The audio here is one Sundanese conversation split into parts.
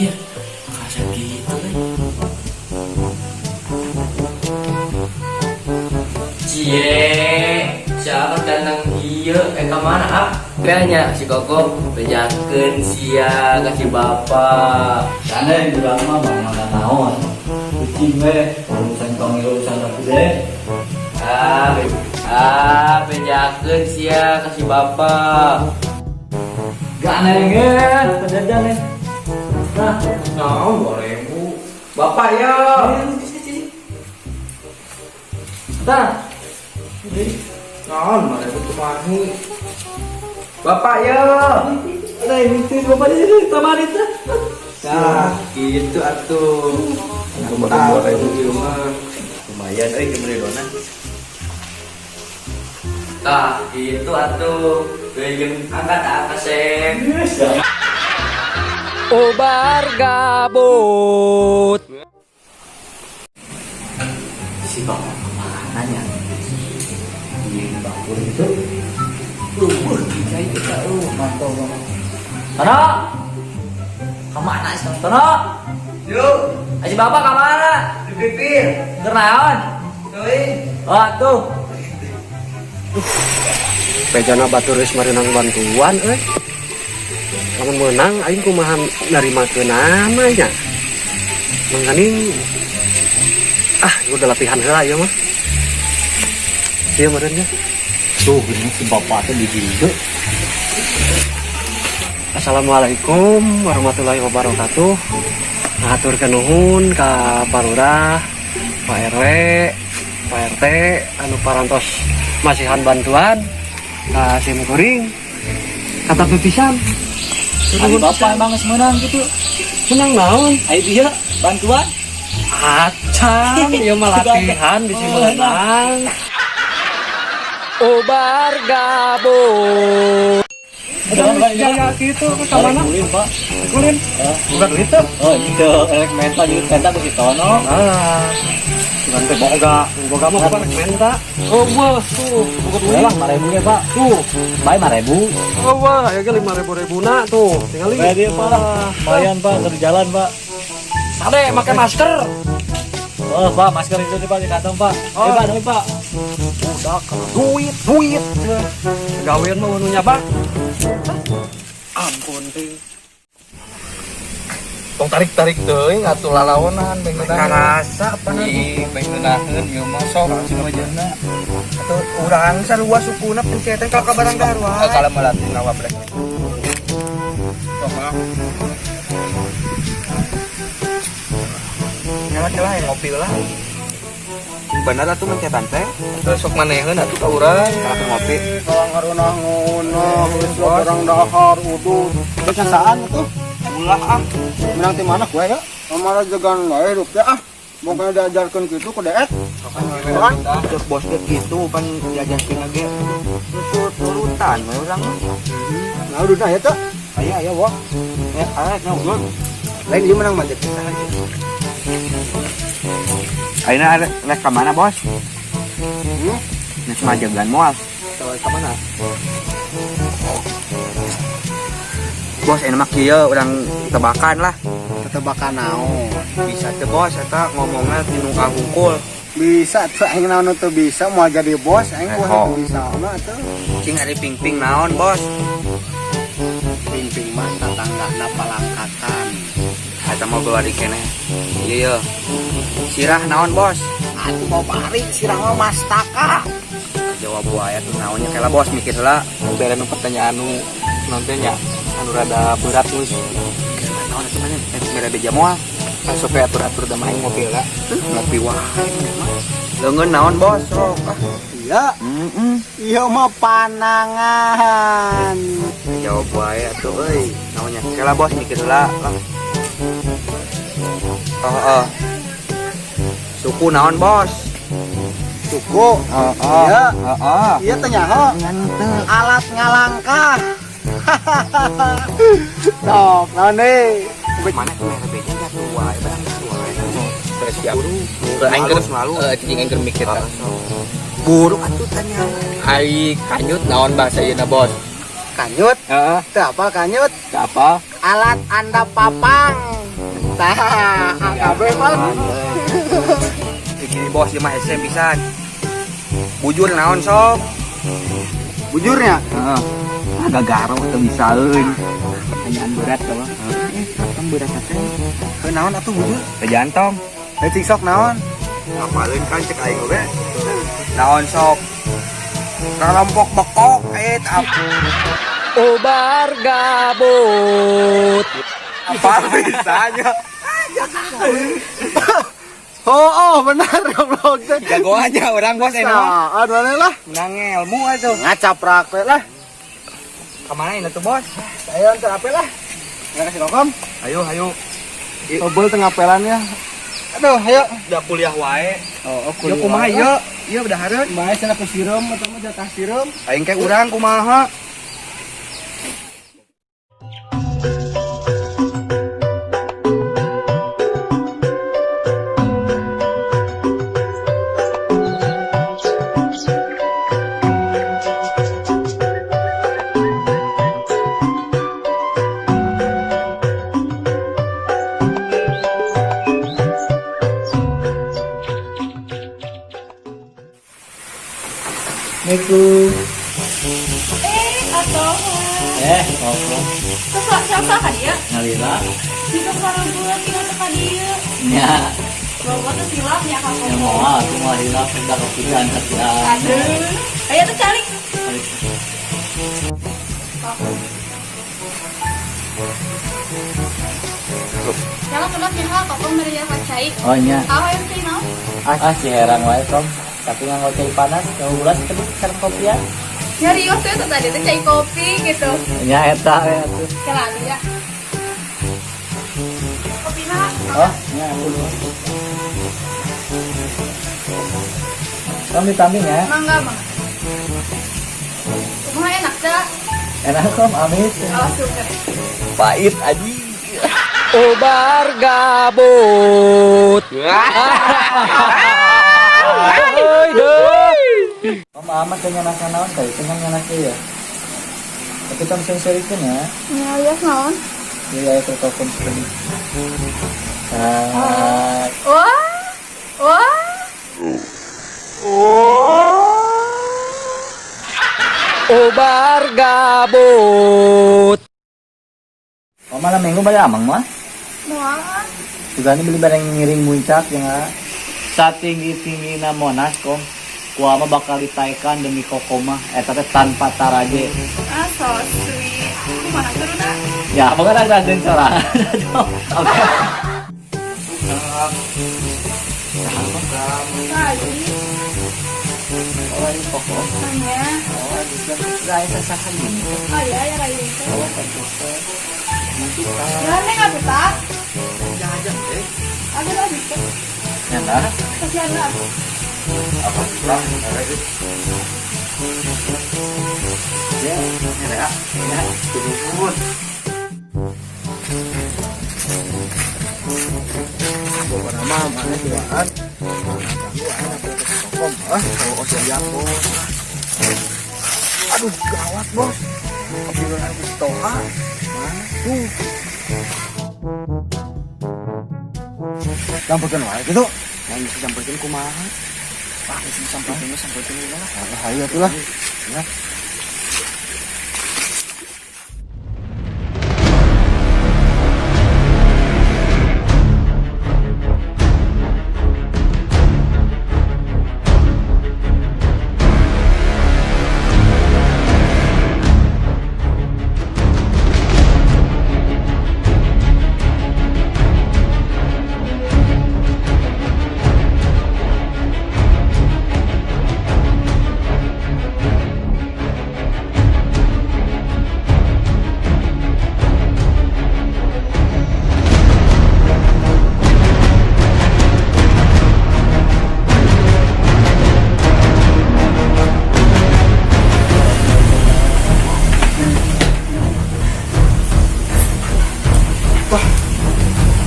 Anjir, kasep gitu kan. Cie, siapa datang ieu eh ka mana ah? Kayaknya si Koko bejakeun sia ka si bapak. Sana yang urang mah bang naon. Kucing we, urusan tong urusan aku deh. Ah, ah, bejakeun sia ka si bapak. Gak nengen, penjajan nih. Nah, Naon 2000. Bapak ya. Nah, Naon 2000 kumaha. Bapak ya. Nah, ini tuh bapak di sini tambahan itu. Nah, gitu atuh. Mantap ieu mah. Lumayan, euy gimana dona. Tah, gitu atuh. Geuyeung angkat ah kasep. Obar gabut. Si bapak kemana ya? Di dapur itu. Kita kita mantap banget. Tono, kemana sih Tono? Yuk, Si bapak kemana? Di pipir. Kenaon? Euy. Oh, tuh. Bejana batur geus meunang bantuan euy. Lamun meunang aing kumaha narimakeunana nya. Mangkaning ah udah latihan heula ieu mah. Ieu meureun nya. Tuh, ini si bapak tuh di juga. Assalamualaikum warahmatullahi wabarakatuh. Ngahaturkeun nuhun ka Pak Lurah, Pak RW, Pak RT anu parantos masihan bantuan ka sim kuring. Kata pisan. Ari bapak emang geus meunang gitu. Menang naon? Ayo dia bantuan. Acan, ieu mah latihan bisi menang. Obar gabut. Jaya gitu ke mana? Kulin, Pak. Kulin. Bukan duit tuh. Oh, itu rek menta jadi menta ke si Tono. Ah. Bukan teh boga, boga mah bukan menta. Oh, wah, tuh, boga duit. Lah, 5000 ya, Pak. Tuh. Bae 5000. Oh, wah, ya ge 5000 ribuna tuh. Tinggal Bae dia, Pak. Lumayan, Pak, kerjalan, Pak. Sade, pakai masker. Oh, Pak, masker itu nih, Pak, di kantong, Pak. Oh. Eh, Pak, nih, Pak. Udah, duit, duit. Gawean mah nu nyabak. Ampun, ting. Tong tarik-tarik teuing atuh lalaonan beng Karasa apa Ih, beng ngeunaheun ieu mah sok sing wajahna. Atau urang sarua sukuna pencetan kalau ka barang dahar wae. Kalau melatih ngawap rek. Sok ah. Nyala-nyala yang ngopi lah. Bener atuh mencetan teh. Terus sok maneheun atuh ka urang kalau ngopi. Kalau ngarunah ngono, geus barang dahar udud. Geus sasaan tuh. Ulah ah. Menang ti mana gue ya? Malah jagan wae hidup teh ah. Bukannya diajarkeun kitu ku deet. Kan cek bos ge kitu pan diajarkeun ge. Turut-turutan we urang mah. Nah udah ya tuh. Aya aya wah. Eh, aya nya udud. Lain ieu menang mah teh saha. Ayeuna rek ka mana, Bos? Hmm? Geus majegan moal. Tahu ka mana? Bos, enak mah kieu urang tebakan lah. Tebakan naon? Bisa teh bos eta ngomongna tinu kahungkul. Bisa tuh aing naon teu bisa mau jadi bos aing Eh, wah oh. teu bisa mah tuh. Cing ari ping-ping naon, Bos? Ping-ping mah tatanggana palangkatan. Eta mah bawa keneh. Iya iya. Sirah naon, Bos? Atuh mau bari sirah mah mastaka. Jawab buaya tuh naonnya kela bos mikir heula. Bere nu pertanyaan nu naon teh nya anu rada berat geus. Naon atuh mana? Eh, mere beja moal. Sok we atur-atur da main ngopi lah. Ngopi wae mah. Leungeun naon, Bos? Sok ah. Iya, Heeh. iya mah panangan. Jawab wae atuh euy. Naonnya kela bos mikir heula lah. Oh, oh. Suku naon, Bos? Suku. Heeh. Iya. Heeh. Iya teh nyaho. Alat ngalangkah. Sok, naon deui? Mana tuh mere beja nya wae barang wae. Siap. Aing Aing selalu. Cicing aing keur mikir. Buruk atuh tanya. Ai kanyut naon bahasa ieu na, Bos? Kanyut. Heeh. Teu apal kanyut? Teu apa? Alat anda papang. Tah, kabeh pan. Gini bos ieu mah hese pisan. Bujur naon sok? Bujurnya. Heeh. Ah gagaro teu bisaeun. Hanyaan berat teh. Kan berat teh. Heuh naon atuh bujur? Teu jantong. Eh cik sok naon? Ngapaleun kan cek aing we. Naon sok? Kelompok bekok apa Obar gabut. apa bisanya? Oh, benar goblok teh. Jagoannya orang bos ini mah. Nah, aduh aneh lah. Menang ilmu atuh. Ngacaprak we lah. Kemana ini tuh bos? Ayo antar apa lah. Nggak kasih kokom. Ayo, ayo. Tobel tengah pelannya. Aduh, ayo. Udah kuliah wae. Oh, Yo kumaha ieu? Ieu udah hareun. Bae cenah ku sireum atau mah jatah sireum. Aing ke urang kumaha? Assalamualaikum. Atau Koko. Siapa ka dia? Ngalila. Jika sareng tinggal teu ka dieu. Nya, Bawa teh silap nya ka nya Koko. moal atuh moal hilap udah kepikiran hati. Aduh. Ayo tuh calik. Jangan sunat nya Koko meriah kacai. Oh nya. Tahu yang sih naon? Ah, si herang wae kom. Tapi nganggo cai panas, jauh ulas tadi sareng kopian. Nyarios tuh tadi tuh cai kopi gitu. Nya eta we atuh. Kela ya. Kopi mah. Oh, nya atuh. Kom ditambing ya. Mangga mangga. Kumaha enak dah. Enak kom, amis. Awas suka. Pahit aji. Obar gabut. Hoi deh. Om amat teh nyanak naon teh, teh nyanak ya. Tapi tong sing serikeun ya. Nyarios naon? Iya, ya telepon sekali. Ah, Wah. Wah. Obar gabut. Oh malam minggu balik amang mah. Moal. Juga ini beli barang ngiring muncak ya nggak. Satinggi tinggi Monas kom. Kuah mah bakal ditaikan demi koko mah. Eta teh tanpa taraje. Ah, so sweet. Kumaha turuna? Ya, pokoknya ada raden sorangan. Oke. Tadi. Oh, ini koko. Tanya. Oh, ada sasahan gini. Oh iya, ya kayak gitu. Oh, pantesan. Jalan neng atuh tak? Jangan eh. Aku tak bisa. Ya lah. Kasihan lah. Apa pulang? Ya, Ya, ya. turun. Pokokna mah mana duaan. Ganggu aing atuh ke kokom. Ah, oh siap bos. Aduh, gawat bos. Kepikiran aku si Toha. Mana tuh? Samperkeun wae kitu. Nah, bisa samperkeun kumaha? Ah, bisa samperkeun samperkeun lah. Ah, hayu atuh lah. Ya.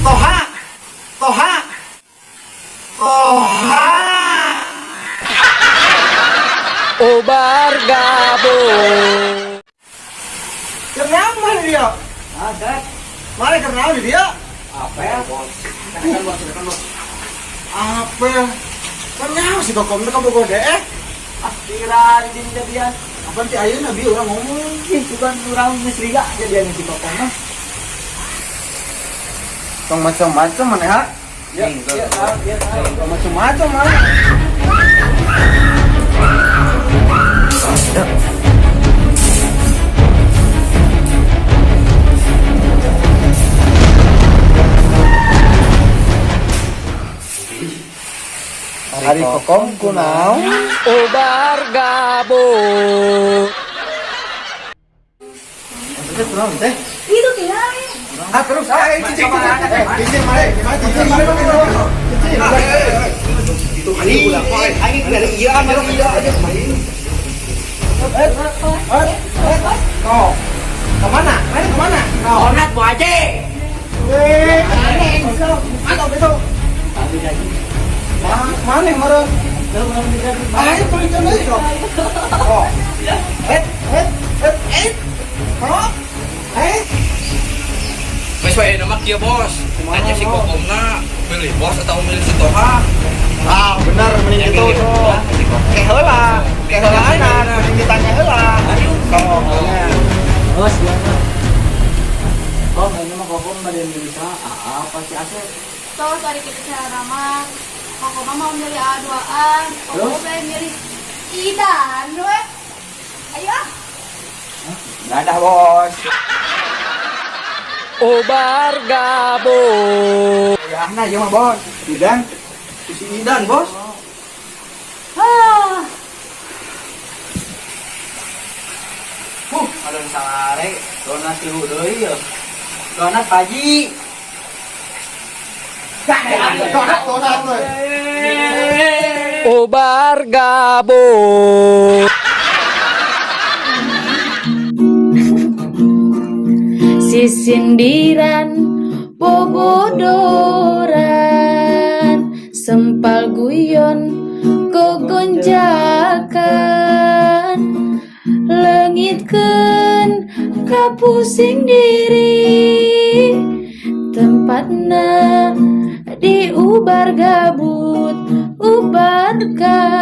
Toha. Toha. Toha. Obar gabut. Keur naon mana dia? Ah, Dad. Mana keur naon di dia? Apel. Kan bos, kan bos. Apel. Kan nyaho si Kokom teh ka Bogor deh. Eh. Ah, kira di sini jadian. Apa ti ayeuna bi urang ngomong. Ih, bukan urang geus ria jadian si Kokom mah. Tong macam-macam mana ha? Ya, ya, ya, Tong macam-macam mana? Ari Kokom kunaon? Obar gabut. Teh kunaon teh? Itu tinggal. Ah terus ah eh cicing cicing. Eh cicing mare, cicing mare cicing. Itu anjing ulah poe. Anjing dari ieu ah mare ieu aja. Eh, eh, eh. Oh. Kemana? Mana kemana? Donat Bu Haji. Eh, atau besok. Mana yang marah? Ah, itu itu deui kok. Oh. Eh, eh, eh, eh. Oh. Eh. Wes wae nama kieu bos. Tanya si Kokomna milih bos atau milih si Toha. Ah, benar mending itu tuh. Ke heula, ke heula anak, mending ditanya heula. Sok, nya. Terus ya mah. Kom, ini mah Kokom bade milih saha? Apa si Asep? Terus ari kitu cara mah. Kokom mah mau milih A2an, Kokom Terus? bade milih Idan we. Ayo ah. Dadah bos. Obar gabut. Ya nah ieu mah bos. Idan, si Idan, Bos. Ah. Huh, alun sangare, donat tilu deui ya. Donat Pak Haji. Donat, donat we. Obar gabut. Sisindiran bobodoran, sempal guyon gogonjakan, leungitkeun kapusing diri, tempatna di ubar gabut, ubar gabut.